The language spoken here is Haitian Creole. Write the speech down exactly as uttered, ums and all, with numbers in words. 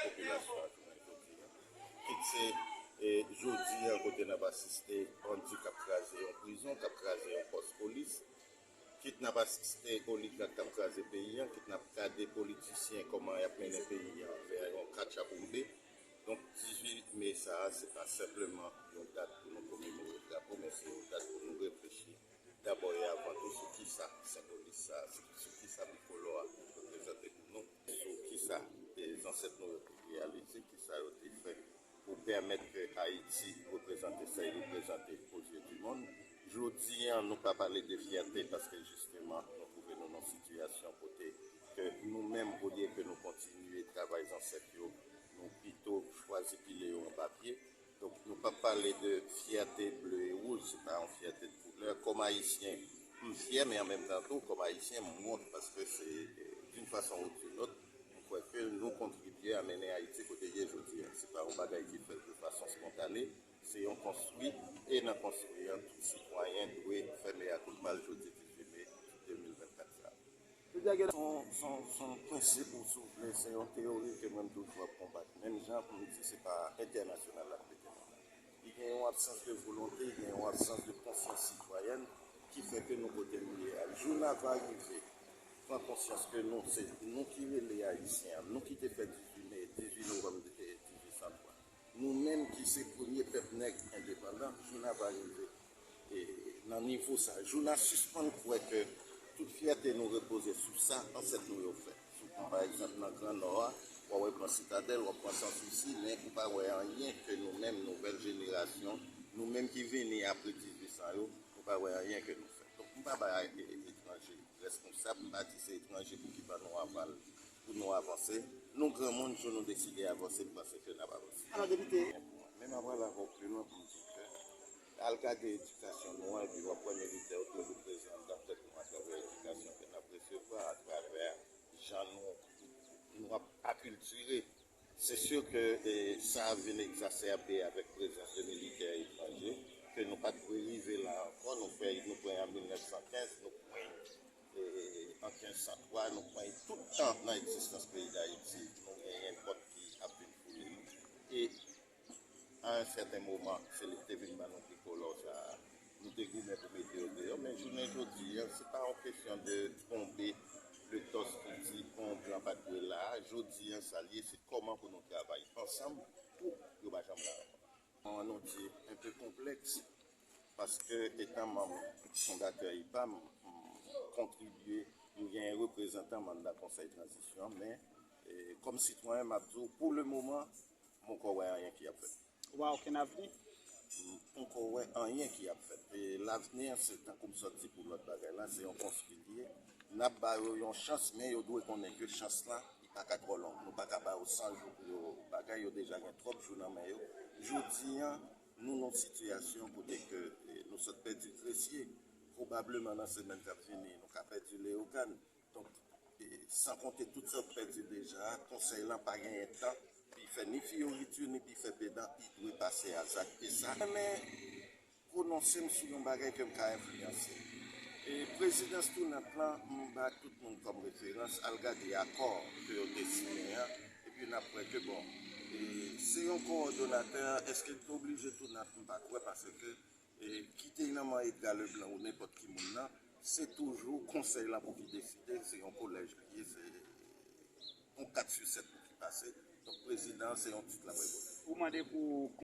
Popilasyon an jounen jodi a. Kit se e, jodi a kote n ap asiste bandi k ap kraze yon prizon, k ap kraze yon pòs polis, kit n ap asiste oligak k ap kraze peyi a, kit n ap gade politisyen kòman y ap mennen peyi a vè yon katchaboumbe. Donk, dizuit me sa a, se pa senpleman yon dat pou nou komemore drapo, men se yon dat pou nou reflechi dabò e avan tou sou kisa senbolis sa a, sou, sou kisa bikolò a reprezante pou nou, sou kisa e, zansèt nou yo te reyalize, kisa yo te fè pou pèmèt ke Ayiti reprezante sa l reprezante aux yeux du monde. Jodi a, nou pa pale de fyète paske jisteman, nou twouve nou nan sitiyasyon kote ke nou menm, olye ke nou kontinye travay zansèt yo, nou pito chwazi pile yo anba pye. Donk, nou p ap pale de fyète ble e wouj, se pa yon fyète de koulè. Kòm Ayisyen, m fyè, men an menm tan tou, kòm Ayisyen, m wont paske se, d'une façon ou d'une autre, m kwè ke nou kontribye a mennen Ayiti kote l ye jodi a. Se pa yon bagay ki fèt de fason spontane, se yon konstwi, e nan konstwi an, tout sitwayen dwe fè mea culpa l jodi dizuit me de mil vennkat sa a. Jodi a gen yon, se yon, se yon prensip ou, si w vle, se yon teyori ke mwen m toujou ap konbat. Menm jan pou m di se pa entènasyonal la k mete nou la. Li gen yon absans de volonte, li gen yon absans de konsyans sitwayèn ki fè ke nou kote nou ye a. Jou n ava rive pran konsyans ke nou, se nou ki rele Ayisyen an, nou ki te fè dizuit me, dizuit novanm dizuit san twa. Nou menm ki se premye pèp nèg endepandan, jou n ava rive e, nan nivo sa a. Jou n a sispann kwè ke tout fyète nou repoze sou sa ansèt nou yo fè. Si w pran pa egzanp nan Gran Nò a, w a wè pran Sitadèl, w ap pran San Sousi, men ou pa wè anyen ke nou menm, nouvèl jenerasyon, nou menm ki vini apre dizuit san yo, nou pa wè anyen ke nou fè. Donk, m pa bay e, etranje responsab, m pa di se etranje pou ki ban nou aval pou nou avanse. Nou granmoun, jou nou deside avanse, m panse ke n ap avanse. Alò, depite. Men m ap al ankò pi lwen pou m di ke al gade edikasyon nou an, epi w ap wè militè yo toujou prezan anndan tèt nou atravè edikasyon ke n ap resevwa, atravè jan nou, nou ap akiltire. Se si ke e, sa vin egzasèbe avèk prezans de militè etranje, ke nou pa t dwe rive la ankò. Nou fè, nou pran an mil nèf san kenz, nou pran e, an kenz san twa, nou pran tout tan nan egzistans peyi Dayiti, nou genyen pòt ki ap vin foule nou. E a yon sèten moman, se li k te vin ban nou trikolò sa a. Nou te goumen pou mete yo deyò, men jounen jodi a, se pa yon kesyon de tonbe le tòs pou di on blan pa t dwe la a. Jodi a, sa l ye, se kòman pou nou travay ansanm pou yo pa janm la ankò. An nou di, enpe konplèks, paske etan manm fondatè I P A, m, m kontribye, m gen reprezantan m anndan Konsèy Tranzisyon an, men e, kòm sitwayen, m ap di w, pou le moman, m poko wè anyen ki ap fèt. Ou pa okenn avni? M poko wè anyen ki ap fèt. E lavni an, se tankou m sot di pou lòt bagay la, se yon konstwi l ye. N ap ba yo yon chans, men yo dwe konnen ke chans lan, li pa ka twò long. Nou pa ka ba yo san jou pou yo bagay, yo deja gen twòp jou nan men yo. Jodi an, nou nan yon sitiyasyon kote ke e, nou sot pèdi Gresye. Pwobableman nan semèn k ap vini, nou ka pèdi Leyogàn. Donk, e, san konte tout sa w pèdi deja a, konsèy lan pa genyen tan pou l fè ni fiyoritu, ni pou l fè pedan, li dwe pase a zak. E sa, men, pwononse m sou yon bagay ke m ka enfliyanse. E prezidans tou nèt lan, m ba tout moun kòm referans, al gade akò ke yo te siyen an, epi n ap wè ke, bon, e, se yon kowòdonatè, èske l te oblije tou nèt, m pa kwè, paske e, kite l nan men Edgar Leblanc ou nenpòt ki moun nan, se toujou konsèy lan pou ki deside, se yon kolèj li ye, se yon kat sou sèt pou ki pase. Donk, prezidan an, se yon tit l ap reponn. Ou mande pou